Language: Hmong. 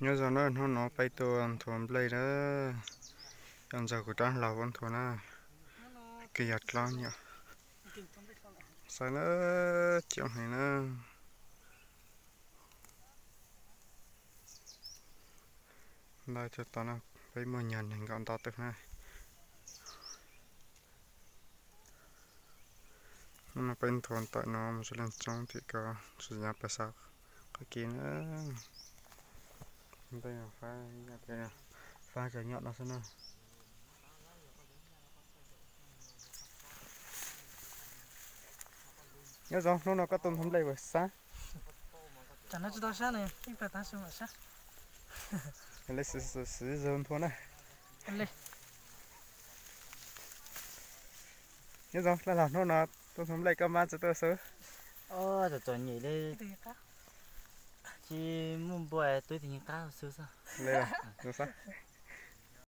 Nyob zoo na, hnub no peb tuaj nthuav nplej na, yog ntxawg kuv rab hlau nthuav na, kwv yog dlaab nyuam. Saib na, coob heev na. Ntau cov tod no, peb muaj nyuag neeg nkaum ntau tus na. Hnub no peb nthuav tawm no mus txog Leej Tsoob tim ko, tsis nyob pem sab qhov kev na. Ntej fab, fab cov nyom no xwb na. Nyob zoo, hnub no koj tuaj nthuav nplej puas sab? Tam no tsis tau sab ne, ib pliag tav su mam sab. Lawv siv zog nthuav na. Nyob zoo, hnub no tuaj nthuav nplej koj mab tsis tuaj xwb? Txom txom nyem li, tsis muaj npua, tuaj tig qab xwb xwb.